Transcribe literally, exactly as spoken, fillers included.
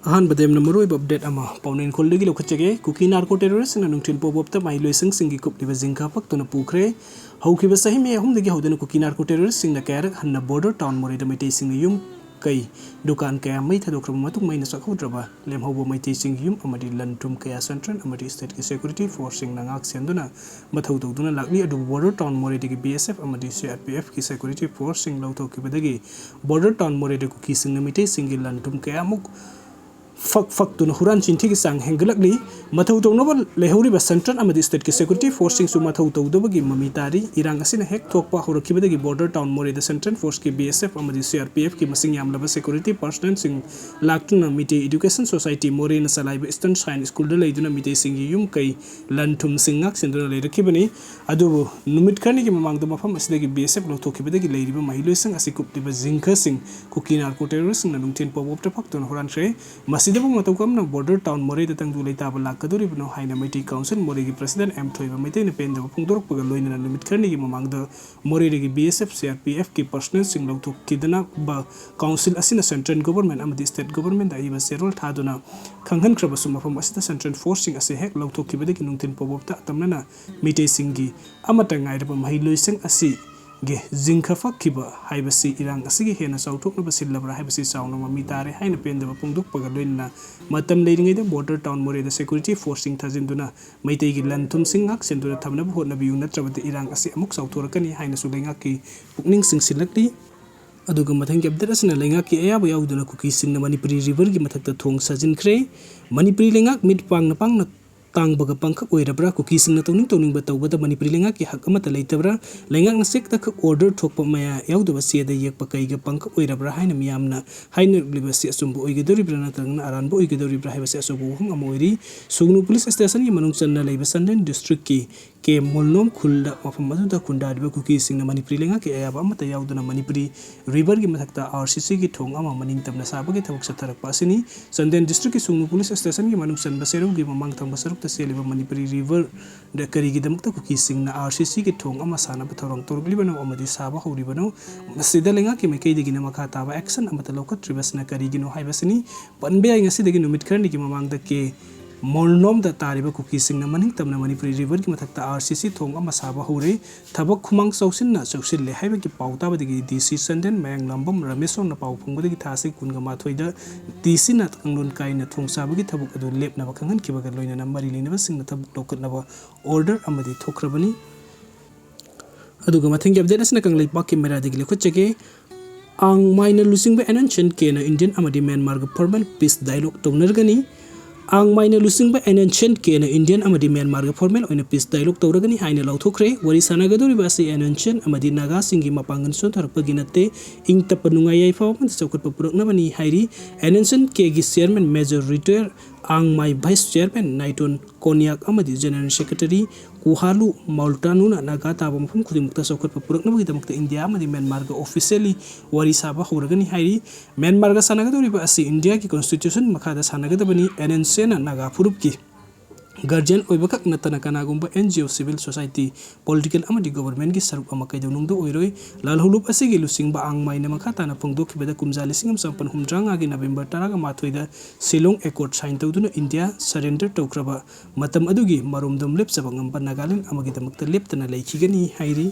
ꯑꯍꯥꯟꯕꯗ ꯌꯥꯝꯅ ꯃꯔꯨꯑꯣꯏꯕ ꯑꯞꯗꯦꯠ ꯑꯃ ꯄꯥꯎꯅꯦꯟꯈꯣꯜꯗꯒꯤ ꯂꯧꯈꯠꯆꯒꯦ꯫ ꯀꯨꯀꯤ ꯅꯥꯔꯀꯣ ꯇꯦꯔꯣꯔꯤꯁ꯭ꯠꯁꯤꯡꯅ ꯅꯨꯡꯊꯤꯜ ꯄꯣꯞ ꯑꯞꯇ ꯃꯍꯩꯂꯣꯏꯁꯪꯁꯤꯡꯒꯤ ꯀꯨꯞꯂꯤꯕ ꯖꯤꯡꯒ ꯐꯛꯇꯨꯅ ꯄꯨꯈ꯭ꯔꯦ꯫ ꯍꯧꯈꯤꯕ ꯆꯍꯤ ꯃꯌꯥꯏ ꯑꯍꯨꯝꯗꯒꯤ ꯍꯧꯗꯨꯅ ꯀꯨꯀꯤ ꯅꯥꯔꯀꯣ ꯇꯦꯔꯣꯔꯤꯁ꯭ꯠꯁꯤꯡꯅ ꯀꯌꯥꯔꯛ ꯍꯟꯅ ꯕꯣꯔꯗꯔ ꯇꯥꯎꯟ ꯃꯣꯔꯦꯗ ꯃꯩꯇꯩꯁꯤꯡꯒꯤ ꯌꯨꯝ, ꯀꯩ, ꯗꯨꯀꯥꯟ ꯀꯌꯥ ꯃꯩ ꯊꯥꯗꯣꯛꯈ꯭ꯔꯕ ꯃꯇꯨꯡ ꯃꯩꯅ ꯆꯥꯛꯍꯧꯗ꯭ꯔꯕ ꯂꯦꯝꯍꯧꯕ ꯃꯩꯇꯩꯁꯤꯡꯒꯤ ꯌꯨꯝ ꯑꯃꯗꯤ ꯂꯟ ꯊꯨꯝ ꯀꯌꯥ ꯁꯦꯟꯇ꯭ꯔꯦꯜ ꯑꯃꯗꯤ ꯁ꯭ꯇꯦꯠꯀꯤ ꯁꯦꯀ꯭ꯌꯨꯔꯤꯇꯤ ꯐꯣꯔꯁꯁꯤꯡꯅ ꯉꯥꯛ ꯁꯦꯟꯗꯨꯅ ꯃꯊꯧ ꯇꯧꯗꯨꯅ ꯂꯥꯛꯂꯤ꯫ ꯑꯗꯨꯕꯨ ꯕꯣꯔꯗꯔ ꯇꯥꯎꯟ ꯃꯣꯔꯦꯗꯒꯤ ꯕꯤ ꯑꯦꯁ ꯑꯦꯐ ꯑꯃꯗꯤ ꯁꯤ ꯑꯥꯔ ꯄꯤ ꯑꯦꯐꯀꯤ ꯁꯦꯀ꯭ꯌꯨꯔꯤꯇꯤ ꯐꯣꯔꯁꯁꯤꯡ ꯂꯧꯊꯣꯛꯈꯤꯕꯗꯒꯤ ꯕꯣꯔꯗꯔ ꯇꯥꯎꯟ ꯃꯣꯔꯦꯗ ꯀꯨꯀꯤꯁꯤꯡꯅ ꯃꯩꯇꯩꯁꯤꯡꯒꯤ ꯂꯟ ꯊꯨꯝ ꯀꯌꯥꯃꯨꯛ ꯐꯛ ꯐꯛꯇꯨꯅ ꯍꯨꯔꯥꯟ ꯆꯤꯟꯊꯤꯒꯤ ꯆꯥꯡ ꯍꯦꯟꯒꯠꯂꯛꯂꯤ꯫ ꯃꯊꯧ ꯇꯧꯅꯕ ꯂꯩꯍꯧꯔꯤꯕ ꯁꯦꯟꯇ꯭ꯔꯦꯜ ꯑꯃꯗꯤ ꯁ꯭ꯇꯦꯠꯀꯤ ꯁꯦꯀ꯭ꯌꯨꯔꯤꯇꯤ ꯐꯣꯔꯁꯁꯤꯡꯁꯨ ꯃꯊꯧ ꯇꯧꯗꯕꯒꯤ ꯃꯃꯤ ꯇꯥꯔꯤ꯫ ꯏꯔꯥꯡ ꯑꯁꯤꯅ ꯍꯦꯛ ꯊꯣꯛꯄ ꯍꯧꯔꯛꯈꯤꯕꯗꯒꯤ ꯕꯣꯔꯗꯔ ꯇꯥꯎꯟ ꯃꯣꯔꯦꯗ ꯁꯦꯟꯇ꯭ꯔꯦꯜ ꯐꯣꯔꯁꯀꯤ, ꯕꯤ ꯑꯦꯁ ꯑꯦꯐ ꯑꯃꯗꯤ ꯁꯤ ꯑꯥꯔ ꯄꯤ ꯑꯦꯐꯀꯤ ꯃꯁꯤꯡ ꯌꯥꯝꯂꯕ ꯁꯦꯀ꯭ꯌꯨꯔꯤꯇꯤ ꯄꯥꯔꯁꯅꯦꯜꯁꯤꯡ ꯂꯥꯛꯇꯨꯅ ꯃꯤꯇꯩ ꯏꯗꯨꯀꯦꯁꯟ ꯁꯣꯁꯥꯏꯇꯤ ꯃꯣꯔꯦꯅ ꯆꯂꯥꯏꯕ ꯏꯁꯇꯔꯟ ꯁꯥꯏꯟ ꯁ꯭ꯀꯨꯜꯗ ꯂꯩꯗꯨꯅ ꯃꯤꯇꯩꯁꯤꯡꯒꯤ ꯌꯨꯝ ꯀꯩ, ꯂꯟ ꯊꯨꯝꯁꯤꯡ ꯉꯥꯛ ꯁꯦꯟꯗꯨꯅ ꯂꯩꯔꯛꯈꯤꯕꯅꯤ꯫ ꯑꯗꯨꯕꯨ ꯅꯨꯃꯤꯠ ꯈꯔꯅꯤꯒꯤ ꯃꯃꯥꯡꯗ ꯃꯐꯝ ꯑꯁꯤꯗꯒꯤ ꯕꯤ ꯑꯦꯁ ꯑꯦꯐ ꯂꯧꯊꯣꯛꯈꯤꯕꯗꯒꯤ ꯂꯩꯔꯤꯕ ꯃꯍꯩꯂꯣꯏꯁꯪ ꯑꯁꯤ ꯀꯨꯞꯂꯤꯕ ꯖꯤꯡꯒꯁꯤꯡ ꯀꯨꯀꯤ ꯅꯥꯔꯀꯣ ꯇꯦꯔꯣꯔꯤꯁ꯭ꯠꯁꯤꯡꯅ ꯅꯨꯡꯊꯤꯜ ꯄꯣꯞ ꯑꯞꯇ ꯐꯛꯇꯨꯅ ꯍꯨꯔꯥꯟꯈ꯭ꯔꯦ꯫ ꯃꯁꯤꯗꯕꯨ ꯃꯇꯧ ꯀꯔꯝꯅ ꯕꯣꯔꯗꯔ ꯇꯥꯎꯟ ꯃꯣꯔꯦꯗ ꯇꯪꯗꯨ ꯂꯩꯇꯥꯕ ꯂꯥꯛꯀꯗꯧꯔꯤꯕꯅꯣ ꯍꯥꯏꯅ ꯃꯩꯇꯩ ꯀꯥꯎꯟꯁꯤꯜ ꯃꯣꯔꯦꯒꯤ ꯄ꯭ꯔꯁꯤꯗꯦꯟꯠ ꯑꯦꯝ ꯊꯣꯏꯕ ꯃꯩꯇꯩꯅ ꯄꯦꯟꯗꯕ ꯐꯣꯡꯗꯣꯔꯛꯄꯒ ꯂꯣꯏꯅꯅ ꯅꯨꯃꯤꯠ ꯈꯔꯅꯤꯒꯤ ꯃꯃꯥꯡꯗ ꯃꯣꯔꯦꯗꯒꯤ B S F, C R P ꯑꯦꯐꯀꯤ ꯄꯥꯔꯁꯅꯦꯜꯁꯤꯡ ꯂꯧꯊꯣꯛꯈꯤꯗꯅꯕ ꯀꯥꯎꯟꯁꯤꯜ ꯑꯁꯤꯅ ꯁꯦꯟꯇ꯭ꯔꯦꯜ ꯒꯣꯚꯔꯟꯃꯦꯟꯠ ꯑꯃꯗꯤ ꯁ꯭ꯇꯦꯠ ꯒꯣꯚꯔꯟꯃꯦꯟꯠꯗ ꯑꯏꯕ ꯆꯦꯔꯣꯜ ꯊꯥꯗꯨꯅ ꯈꯪꯍꯟꯈ꯭ꯔꯕꯁꯨ, ꯃꯐꯝ ꯑꯁꯤꯗ ꯁꯦꯟꯇ꯭ꯔꯦꯜ ꯐꯣꯔꯁꯁꯤꯡ ꯑꯁꯤ ꯍꯦꯛ ꯂꯧꯊꯣꯛꯈꯤꯕꯗꯒꯤ ꯅꯨꯡꯊꯤꯜ ꯄꯣꯞ ꯑꯞꯇ ꯑꯇꯝꯅꯅ ꯃꯤꯇꯩꯁꯤꯡꯒꯤ ꯑꯃꯠꯇ ꯉꯥꯏꯔꯕ ꯃꯍꯩꯂꯣꯏꯁꯪ ꯑꯁꯤꯒꯤ ꯖꯤꯡꯒ ꯐꯛꯈꯤꯕ ꯍꯥꯏꯕꯁꯤ ꯏꯔꯥꯡ ꯑꯁꯤꯒꯤ ꯍꯦꯟꯅ ꯆꯥꯎꯊꯣꯛꯅꯕ ꯁꯤꯜꯂꯕ꯭ꯔꯥ ꯍꯥꯏꯕꯁꯤ ꯆꯥꯎꯅ ꯃꯃꯤ ꯇꯥꯔꯦ ꯍꯥꯏꯅ ꯄꯦꯟꯗꯕ ꯐꯣꯡꯗꯣꯛꯄꯒ ꯂꯣꯏꯅꯅ ꯃꯇꯝ ꯂꯩꯔꯤꯉꯩꯗ ꯕꯣꯔꯗꯔ ꯇꯥꯎꯟ ꯃꯣꯔꯦꯗ ꯁꯦꯀ꯭ꯌꯨꯔꯤꯇꯤ ꯐꯣꯔꯁꯁꯤꯡ ꯊꯥꯖꯤꯟꯗꯨꯅ ꯃꯩꯇꯩꯒꯤ ꯂꯟ ꯊꯨꯝꯁꯤꯡ ꯉꯥꯛ ꯁꯦꯟꯗꯨꯅ ꯊꯝꯅꯕ ꯍꯣꯠꯅꯕꯤꯌꯨ, ꯅꯠꯇ꯭ꯔꯕꯗꯤ ꯏꯔꯥꯡ ꯑꯁꯤ ꯑꯃꯨꯛ ꯆꯥꯎꯊꯣꯔꯛꯀꯅꯤ ꯍꯥꯏꯅꯁꯨ ꯂꯩꯉꯥꯛꯀꯤ ꯄꯨꯛꯅꯤꯡ ꯆꯤꯡꯁꯤꯜꯂꯛꯂꯤ꯫ ꯑꯗꯨꯒ ꯃꯊꯪꯒꯤ ꯑꯞꯗꯦꯠ ꯑꯁꯤꯅ ꯂꯩꯉꯥꯛꯀꯤ ꯑꯌꯥꯕ ꯌꯥꯎꯗꯅ ꯀꯨꯀꯤꯁꯤꯡꯅ ꯃꯅꯤꯄꯨꯔꯤ ꯔꯤꯚꯔꯒꯤ ꯃꯊꯛꯇ ꯊꯣꯡ ꯁꯥꯖꯤꯟꯈ꯭ꯔꯦ꯫ ꯃꯅꯤꯄꯨꯔꯤ ꯂꯩꯉꯥꯛ ꯃꯤꯠ ꯄꯥꯡꯅ ꯄꯥꯡꯅ ꯇꯥꯡꯕꯒ ꯄꯥꯡꯈꯛ ꯑꯣꯏꯔꯕ꯭ꯔꯥ? ꯀꯨꯀꯤꯁꯤꯡꯅ ꯇꯧꯅꯤꯡ ꯇꯧꯅꯤꯡꯕ ꯇꯧꯕꯗ ꯃꯅꯤꯄꯨꯔꯤ ꯂꯩꯉꯥꯛꯀꯤ ꯍꯛ ꯑꯃꯠꯇ ꯂꯩꯇꯕ꯭ꯔꯥ? ꯂꯩꯉꯥꯛꯅ ꯆꯦꯛꯇ ꯈꯛ ꯑꯣꯔꯗꯔ ꯊꯣꯛꯄ ꯃꯌꯥ ꯌꯥꯎꯗꯕ ꯆꯦꯗ ꯌꯦꯛꯄ ꯀꯩꯒ ꯄꯥꯡꯈꯛ ꯑꯣꯏꯔꯕ꯭ꯔꯥ ꯍꯥꯏꯅ ꯃꯤꯌꯥꯝꯅ ꯍꯥꯏꯅꯔꯛꯂꯤꯕꯁꯤ ꯑꯆꯨꯝꯕ ꯑꯣꯏꯒꯗꯧꯔꯤꯕ꯭ꯔꯥ ꯅꯠꯇ꯭ꯔꯒꯅ ꯑꯔꯥꯟꯕ ꯑꯣꯏꯒꯗꯧꯔꯤꯕ꯭ꯔꯥ ꯍꯥꯏꯕꯁꯤ ꯑꯆꯧꯕ ꯋꯥꯍꯪ ꯑꯃ ꯑꯣꯏꯔꯤ꯫ ꯁꯨꯒꯅꯨ ꯄꯨꯂꯤꯁ ꯁ꯭ꯇꯦꯁꯟꯒꯤ ꯃꯅꯨꯡ ꯆꯟꯅ ꯂꯩꯕ ꯆꯥꯟꯗꯦꯜ ꯗꯤꯁꯇ꯭ꯔꯤꯛꯀꯤ ꯀꯦ ꯃꯣꯜꯅꯣꯝ ꯈꯨꯜꯗ ꯋꯥꯐꯝ ꯑꯗꯨꯗ ꯈꯨꯟꯗꯥꯔꯤꯕ ꯀꯨꯀꯤꯁꯤꯡꯅ ꯃꯅꯤꯄꯨꯔꯤ ꯂꯩꯉꯥꯛꯀꯤ ꯑꯌꯥꯕ ꯑꯃꯠꯇ ꯌꯥꯎꯗꯅ ꯃꯅꯤꯄꯨꯔꯤ ꯔꯤꯚꯔꯒꯤ ꯃꯊꯛꯇ ꯑꯥꯔ ꯁꯤ ꯁꯤꯒꯤ ꯊꯣꯡ ꯑꯃ ꯃꯅꯤꯡ ꯇꯝꯅ ꯁꯥꯕꯒꯤ ꯊꯕꯛ ꯆꯠꯊꯔꯛꯄ ꯑꯁꯤꯅꯤ꯫ ꯆꯥꯟꯗꯦꯜ ꯗꯤꯁꯇ꯭ꯔꯤꯛꯀꯤ ꯁꯨꯡꯅꯨ ꯄꯨꯂꯤꯁ ꯁ꯭ꯇꯦꯁꯟꯒꯤ ꯃꯅꯨꯡ ꯆꯟꯕ ꯆꯩꯔꯧꯒꯤ ꯃꯃꯥꯡ ꯊꯪꯕ ꯁꯔꯨꯛꯇ ꯆꯦꯜꯂꯤꯕ ꯃꯅꯤꯄꯨꯔꯤ ꯔꯤꯚꯔꯗ ꯀꯔꯤꯒꯤꯗꯃꯛꯇ ꯀꯨꯀꯤꯁꯤꯡꯅ ꯑꯥꯔ ꯁꯤ ꯁꯤꯒꯤ ꯊꯣꯡ ꯑꯃ ꯁꯥꯅꯕ ꯊꯧꯔꯥꯡ ꯇꯧꯔꯛꯂꯤꯕꯅꯣ ꯑꯃꯗꯤ ꯁꯥꯕ ꯍꯧꯔꯤꯕꯅꯣ? ꯃꯁꯤꯗ ꯂꯩꯉꯥꯛꯀꯤ ꯃꯥꯏꯀꯩꯗꯒꯤꯅ ꯃꯈꯥ ꯇꯥꯕ ꯑꯦꯛꯁꯟ ꯑꯃꯠꯇ ꯂꯧꯈꯠꯇ꯭ꯔꯤꯕꯁꯤꯅ ꯀꯔꯤꯒꯤꯅꯣ ꯍꯥꯏꯕꯁꯤꯅꯤ꯫ ꯄꯟꯕ ꯌꯥꯏ, ꯉꯁꯤꯗꯒꯤ ꯅꯨꯃꯤꯠ ꯈꯔꯅꯤꯒꯤ ꯃꯃꯥꯡꯗ ꯀꯦ ꯃꯣꯜꯅꯣꯝꯗ ꯇꯥꯔꯤꯕ ꯀꯨꯀꯤꯁꯤꯡꯅ ꯃꯅꯤꯡ ꯇꯝꯅ ꯃꯅꯤꯄꯨꯔꯤ ꯔꯤꯚꯔꯒꯤ ꯃꯊꯛꯇ ꯑꯥꯔ ꯁꯤ ꯁꯤ ꯊꯣꯡ ꯑꯃ ꯁꯥꯕ ꯍꯧꯔꯦ꯫ ꯊꯕꯛ ꯈꯨꯃꯥꯡ ꯆꯥꯎꯁꯤꯟꯅ ꯆꯥꯎꯁꯤꯜꯂꯦ ꯍꯥꯏꯕꯒꯤ ꯄꯥꯎ ꯇꯥꯕꯗꯒꯤ ꯗꯤ ꯁꯤ ꯆꯥꯟꯗꯦꯜ ꯃꯌꯥꯡꯂꯥꯝꯕꯝ ꯔꯥꯃꯦꯁꯣꯔꯅ ꯄꯥꯎ ꯐꯪꯕꯗꯒꯤ ꯊꯥꯁꯤ ꯀꯨꯟꯒ ꯃꯥꯊꯣꯏꯗ ꯗꯤ ꯁꯤꯅ ꯀꯥꯡꯂꯣꯟ ꯀꯥꯏꯅ ꯊꯣꯡ ꯁꯥꯕꯒꯤ ꯊꯕꯛ ꯑꯗꯨ ꯂꯦꯞꯅꯕ ꯈꯪꯍꯟꯈꯤꯕꯒ ꯂꯣꯏꯅꯅ ꯃꯔꯤ ꯂꯩꯅꯕꯁꯤꯡꯅ ꯊꯕꯛ ꯂꯧꯈꯠꯅꯕ ꯑꯣꯔꯗꯔ ꯑꯃꯗꯤ ꯊꯣꯛꯈ꯭ꯔꯕꯅꯤ꯫ ꯑꯗꯨꯒ ꯃꯊꯪꯒꯤ ꯑꯞꯗꯦꯠ ꯑꯁꯤꯅ ꯀꯪꯂꯩꯄꯥꯛꯀꯤ ꯃꯦꯔꯥꯗꯒꯤ ꯂꯧꯈꯠꯆꯒꯦ꯫ ꯑꯥꯡ ꯃꯥꯏꯅ ꯂꯨꯆꯤꯡꯕ ꯑꯦꯟ ꯑꯦꯟ ꯁꯦꯟ ꯀꯦꯅ ꯏꯟꯗꯤꯌꯟ ꯑꯃꯗꯤ ꯃ꯭ꯌꯥꯟꯃꯥꯔꯒ ꯐꯣꯔꯃꯦꯜ ꯄꯤꯁ ꯗꯥꯏꯂꯣꯒ ꯇꯧꯅꯔꯒꯅꯤ꯫ ꯑꯥꯡ ꯃꯥꯏꯅ ꯂꯨꯆꯤꯡꯕ ꯑꯦꯟ ꯑꯦꯟ ꯁꯦꯟ ꯀꯦꯅ ꯏꯟꯗꯤꯌꯟ ꯑꯃꯗꯤ ꯃ꯭ꯌꯥꯟꯃꯥꯔꯒ ꯐꯣꯔꯃꯦꯜ ꯑꯣꯏꯅ ꯄꯤꯁ ꯗꯥꯏꯂꯣꯒ ꯇꯧꯔꯒꯅꯤ ꯍꯥꯏꯅ ꯂꯥꯎꯊꯣꯛꯈ꯭ꯔꯦ꯫ ꯋꯥꯔꯤ ꯁꯥꯟꯅꯒꯗꯧꯔꯤꯕ ꯑꯁꯤ ꯑꯦꯟ ꯑꯦꯟ ꯁꯦꯟ ꯑꯃꯗꯤ ꯅꯥꯒꯥꯁꯤꯡꯒꯤ ꯃꯄꯥꯡꯒꯜ ꯁꯣꯟꯊꯔꯛꯄꯒꯤ ꯅꯠꯇꯦ, ꯏꯪ ꯇꯞꯄ ꯅꯨꯡꯉꯥꯏ ꯌꯥꯏꯐꯕ ꯑꯃꯗꯤ ꯆꯥꯎꯈꯠꯄ ꯄꯨꯔꯛꯅꯕꯅꯤ ꯍꯥꯏꯔꯤ꯫ ꯑꯦꯟ ꯑꯦꯟ ꯁꯦꯟ ꯀꯦꯒꯤ ꯆꯤꯌꯔꯃꯦꯟ ꯃꯦꯖꯔ ꯔꯤꯇꯥꯌꯔ ꯑꯥꯡ ꯃꯥꯏ ꯚꯥꯏꯁ ꯆꯤꯌꯔꯃꯦꯟ ꯅꯥꯏꯇꯣꯟ ꯀꯣꯟꯌꯥꯛ ꯑꯃꯗꯤ ꯖꯦꯅꯔꯦꯜ ꯁꯦꯀ꯭ꯔꯦꯇꯔꯤ ꯀꯨꯍꯥꯂꯨ ꯃꯥꯎꯜꯇꯥꯅꯨꯅ ꯅꯥꯒꯥ ꯇꯥꯕ ꯃꯐꯝ ꯈꯨꯗꯤꯡꯃꯛꯇ ꯆꯥꯎꯈꯠꯄ ꯄꯨꯔꯛꯅꯕꯒꯤꯗꯃꯛꯇ ꯏꯟꯗꯤꯌꯥ ꯑꯃꯗꯤ ꯃ꯭ꯌꯥꯟꯃꯥꯔꯒ ꯑꯣꯐꯤꯁꯤꯌꯦꯜꯂꯤ ꯋꯥꯔꯤ ꯁꯥꯕ ꯍꯧꯔꯒꯅꯤ ꯍꯥꯏꯔꯤ꯫ ꯃ꯭ꯌꯥꯟꯃꯥꯔꯒ ꯁꯥꯟꯅꯒꯗꯧꯔꯤꯕ ꯑꯁꯤ ꯏꯟꯗꯤꯌꯥꯒꯤ ꯀꯣꯟꯁꯇꯤꯇ꯭ꯌꯨꯁꯟ ꯃꯈꯥꯗ ꯁꯥꯟꯅꯒꯗꯕꯅꯤ꯫ ꯑꯦꯟ ꯑꯦꯟ ꯁꯦꯟꯅ ꯅꯥꯒꯥ ꯐꯨꯔꯨꯞꯀꯤ ꯒꯥꯔꯖꯤꯌꯟ ꯑꯣꯏꯕꯈꯛ ꯅꯠꯇꯅ ꯀꯅꯥꯒꯨꯝꯕ and G O, civil society, political ꯑꯃꯗꯤ ꯒꯣꯚꯔꯟꯃꯦꯟꯠꯀꯤ ꯁꯔꯨꯛ ꯑꯃ ꯀꯩꯗꯧꯅꯨꯡꯗ ꯑꯣꯏꯔꯣꯏ꯫ ꯂꯥꯜꯍꯧꯂꯨꯞ ꯑꯁꯤꯒꯤ ꯂꯨꯆꯤꯡꯕ ꯑꯥꯡ ꯃꯥꯏꯅ ꯃꯈꯥ ꯇꯥꯅ ꯐꯣꯡꯗꯣꯛꯈꯤꯕꯗ ꯀꯨꯝꯖꯥ ꯂꯤꯁꯤꯡ ꯑꯃ ꯆꯃꯥꯄꯟ ꯍꯨꯝꯗ꯭ꯔꯥ ꯃꯉꯥꯒꯤ ꯅꯕꯦꯝꯕꯔ ꯇꯔꯥꯃꯥꯊꯣꯏꯗ ꯁꯤꯂꯣꯡ ꯑꯦꯀꯣꯔꯗ ꯁꯥꯏꯟ ꯇꯧꯗꯨꯅ ꯏꯟꯗꯤꯌꯥ ꯁꯔꯦꯟꯗꯔ ꯇꯧꯈ꯭ꯔꯕ ꯃꯇꯝ ꯑꯗꯨꯒꯤ ꯃꯔꯣꯝꯗꯣꯝ ꯂꯦꯞꯆꯕ ꯉꯝꯕ ꯅꯥꯒꯥꯂꯦꯟ ꯑꯃꯒꯤꯗꯃꯛꯇ ꯂꯦꯞꯇꯅ ꯂꯩꯈꯤꯒꯅꯤ ꯍꯥꯏꯔꯤ꯫